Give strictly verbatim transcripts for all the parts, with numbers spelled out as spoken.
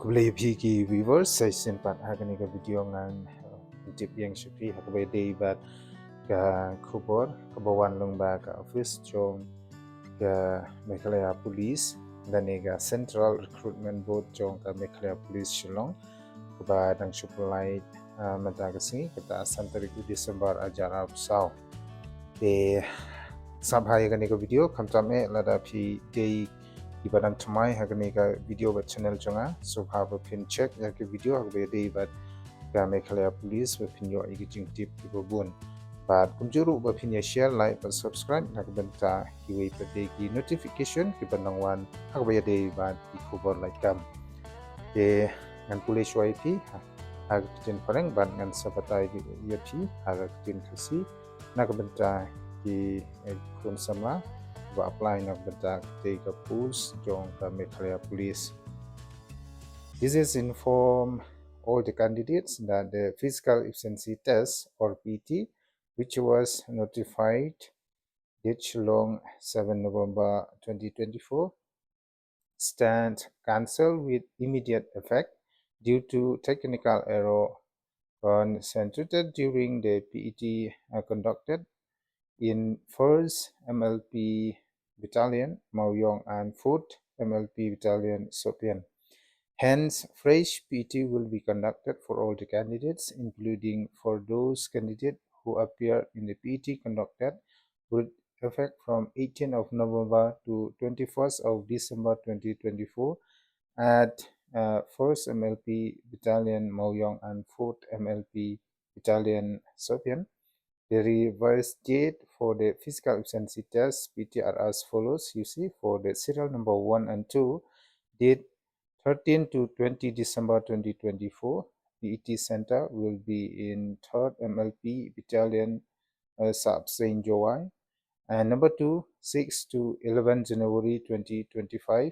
Khublei phi ki viewers, sa shisien pat ha kane ka video ngan, uh, tip ïa phi ha kaba ïadei bad ka khubor kaba wan lyngba ka office jong ka Meghalaya Police lane ka Central Recruitment Board jong ka Meghalaya Police Shillong, kaba dang shu pynlait, uh, mynta ka sngi, kata san tarik u December ar hajar arphew saw. Te sngap ha ïa kane ka video, khamtam eh lada phi dei kiba dang thymmai ha kane ka video bad channel jong nga, sngewbha ba phin check ïa ka video ha kaba ïadei bad ka Meghalaya Police ba phin ïoh ïa ki jingtip kiba bun. Bad kumjuh ruh ba phin ïa share, like bad subscribe na ka bynta kiwei pat de ki notification kiban nang wan ha kaba ïadei bad ki khubor lait kam. Te ngan pule shuwa ïa phi ha, ha ka ktien phareng bad ngan sa batai ïa phi ha ka ktien Khasi na ka bynta ki, eh, khun samla ba apply na ka bynta katei ka post jong ka Meghalaya Police. This is inform all the candidates that the physical efficiency test, or P E T, which was notified date Shillong, seven November twenty twenty-four, stand cancelled with immediate effect due to technical error constituted during the P E T, uh, conducted in first M L P Battalion, Mawiong, and fourth M L P Battalion, Sohpian. Hence, fresh P E T will be conducted for all the candidates, including for those candidates who appear in the P E T conducted with effect from eighteenth of November to twenty-first of December twenty twenty-four at, uh, first M L P Battalion, Mawiong, and fourth M L P Battalion, Sohpian. The revised date for the physical efficiency test, P E T, are as follows. You see, for the serial number one and two, date thirteen to twenty December twenty twenty-four, P E T center will be in third M L P Battalion, uh, Sahpsein, Jowai. And number two, six to eleven January twenty twenty-five,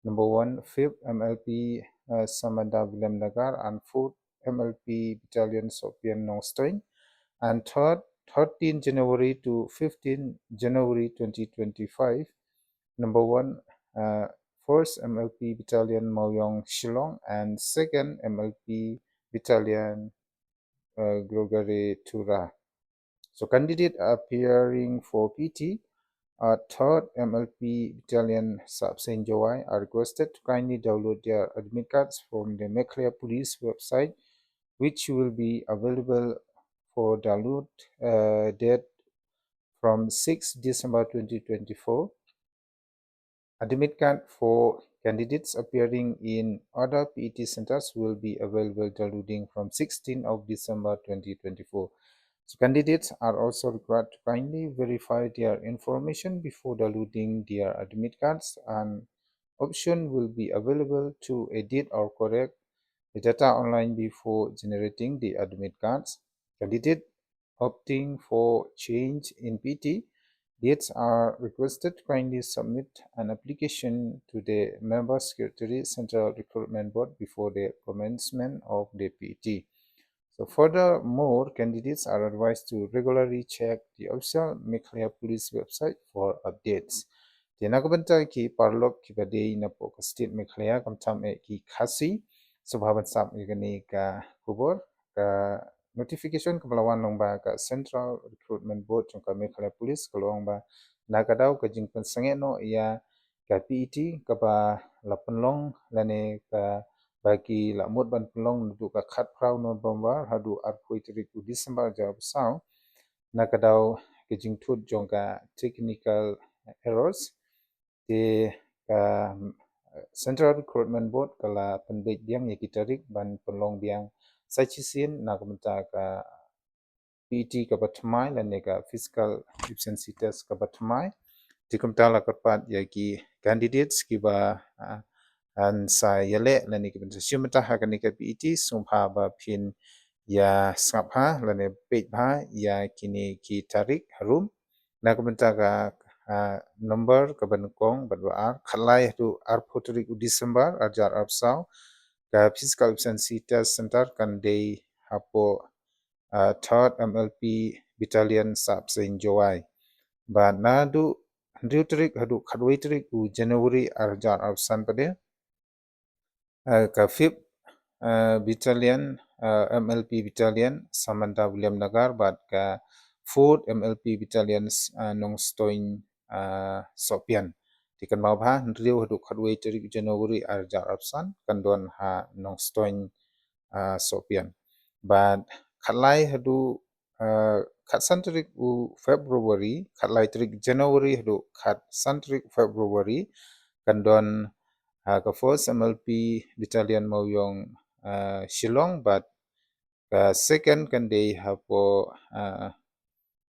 number one, fifth M L P, uh, Samanda, Williamnagar, and fourth M L P Battalion, Sohpian, Nongstoin. And third, thirteen January to fifteen January twenty twenty-five, number one, uh, first M L P Battalion, Mawiong, Shillong, and second M L P Battalion, uh, Grogare, Tura. So candidate appearing for P E T at third M L P Battalion, Sahpsein, Jowai, are requested to kindly download their admit cards from the Meghalaya Police website, which will be available for download, uh, date from sixth December twenty twenty-four. Admit card for candidates appearing in other P E T centers will be available downloading from sixteenth of December twenty twenty-four. So candidates are also required to kindly verify their information before downloading their admit cards. An option will be available to edit or correct the data online before generating the admit cards. Candidate opting for change in P E T dates are requested to kindly submit an application to the Member Secretary, Central Recruitment Board, before the commencement of the P E T. So furthermore, candidates are advised to regularly check the official Meghalaya Police website for updates. Te na ka bynta ki paralok kiba dei napoh ka state Meghalaya, khamtam eh ki Khasi, sngewbha ban sngap ïa kane ka khubor, ka notification kaba la wan lyngba ka Central Recruitment Board jong ka Meghalaya Police ka la ong ba na ka daw ka jingpynsangeh noh ïa ka P E T kaba la pynlong lane kaba ki la mut ban pynlong naduh ka khatphra November haduh arphew tarik u December ar hajar arphew saw, na ka daw ka jingthut jong ka technical errors. Te ka Central Recruitment Board ka la pynbeit biang ïa ki tarik ban pynlong biang sa shisien na ka bynta ka P E T kaba thymmai lane ka physical efficiency test kaba thymmai. Te kumta la kyrpad ïa ki candidates kiba, ah, yn sa ïaleh lane kiba sa shim bynta ha kane ka P E T, sngewbha ba phin ïa sngap bha lane peit bha ïa kine ki tarik harum. Na ka bynta ka, ah, number kaba nyngkong bad ba ar, khatlai haduh arphew tarik u December ar hajar arphew saw, ka physical efficiency test center kan dei hapoh, ah, third M L P Battalion, Sahpsein, Jowai. Bad naduh hynriew tarik haduh khatwei tarik u January ar hajar arphew san pat de, eh, ka fifth, eh, Battalion, eh, M L P Battalion, Samantha Williamnagar, bad ka fourth M L P Battalion, eh, Nongstoiñ, eh, Sohpian. Te kynmaw bha, hynriew haduh khatwei tarik January arhajar arphew san, kan don ha Nongstoiñ, eh, Sohpian. Bad khatlai haduh, eh, khatsan tarik u February, khatlai tarik January haduh khatsan tarik February, kan don, eh, ka first M L P Battalion Mawïong, eh, Shillong, bad ka second kan dei hapoh, eh,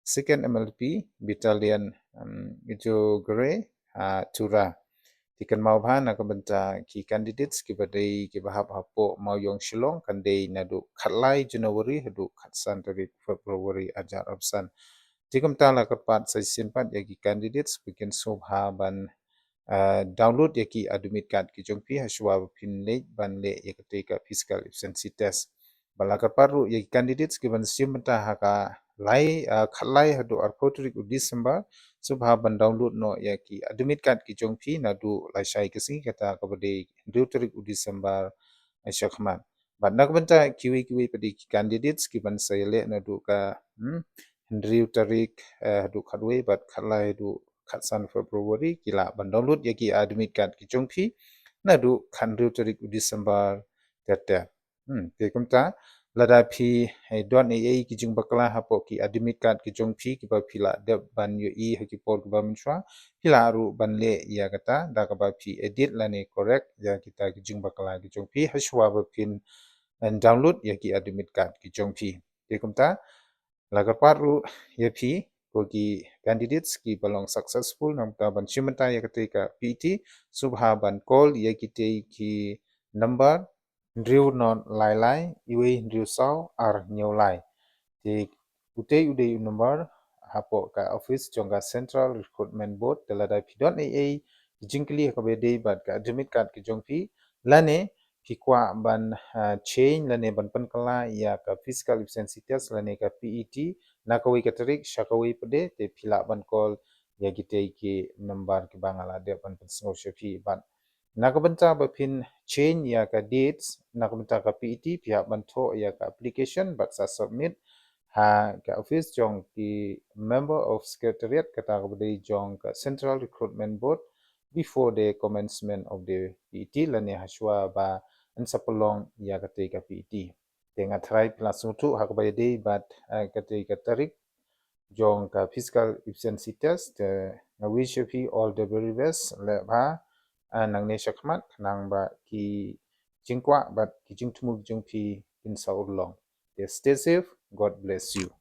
second M L P Battalion, um, Jogre, eh, Tura. Te kynmaw bha, na ka bynta ki candidates kiba dei kiba hap hapoh Mawïong Shillong, kan dei naduh khatlai January haduh khatsan tarik February arhajar arphew san. Te kumta la kyrpad sa shisien pat ïa ki candidates ba kin sngewbha ban, eh, download ïa ki admit card ki jong phi hashwa ba phin leit ban leh ïa katei ka physical efficiency test. Bad la kyrpad ruh ïa ki candidates kiban shim bynta ha ka lai, eh, khatlai haduh arphew tarik u December, sngewbha ban download noh ïa ki admit card ki jong phi naduh lashai ka sngi, kata kaba dei hynriew tarik u December, eh, shakhmat. Bad na ka bynta kiwei kiwei pat de ki candidates kiban sa ïaleh naduh ka, hmm, hynriew tarik, eh, haduh khatwei bad khatlai haduh khatsan February, ki lah ban download ïa ki admit card ki jong phi naduh khathynriew tarik u December ter ter. Hmm, te kumta, lada phi, eh, don ei ei ki jingbakla hapoh ki admit card ki jong phi kiba phi lah dep ban ïohi ha ki por kiba mynshuwa, phi lah ruh ban leh ïa kata da kaba phi edit lane correct ïa kita ki jingbakla ki jong phi hashwa ba phin, eh, download ïa ki admit card ki jong phi. Te kumta, la kyrpad ruh ïa phi ko ki candidates kiba long successful na ka bynta ban shim bynta ïa katei ka P E T, sngewbha ban call ïa kitei ki number hynriew nod lai lai, iwei hynriew saw, ar hynñiew lai. Te utei u dei u number hapoh ka office jong ka Central Recruitment Board. Te lada phi don ei ei ki jingkylli ha kaba ïadei bad ka admit card ki jong phi, lane phi kwah ban, ah, change lane ban pynkylla ïa ka physical efficiency test lane ka P E T na kawei ka tarik sha kawei pat de, te phi lah ban call ïa kitei ki number kiba nga la dep ban pynsngew sha phi. Bad na ka bynta ba phin change ïa ka dates na ka bynta ka P E T, phi hap ban thoh ïa ka application bad sa submit ha ka office jong ki member of secretariat, kata kaba dei jong ka Central Recruitment Board, before the commencement of the P E T lane hashwa ba yn sa pynlong ïa katei ka P E T. Te nga tharai phi la sngewthuh ha kaba ïadei bad, eh, katei ka tarik jong ka physical efficiency test. Te nga wish ïa phi all the very best. Leh bha, eh, nangne shakhmat khnang ba ki jingkwah bad ki jingthmu ki jong phi kin sa urlong. Te stay safe. God bless you.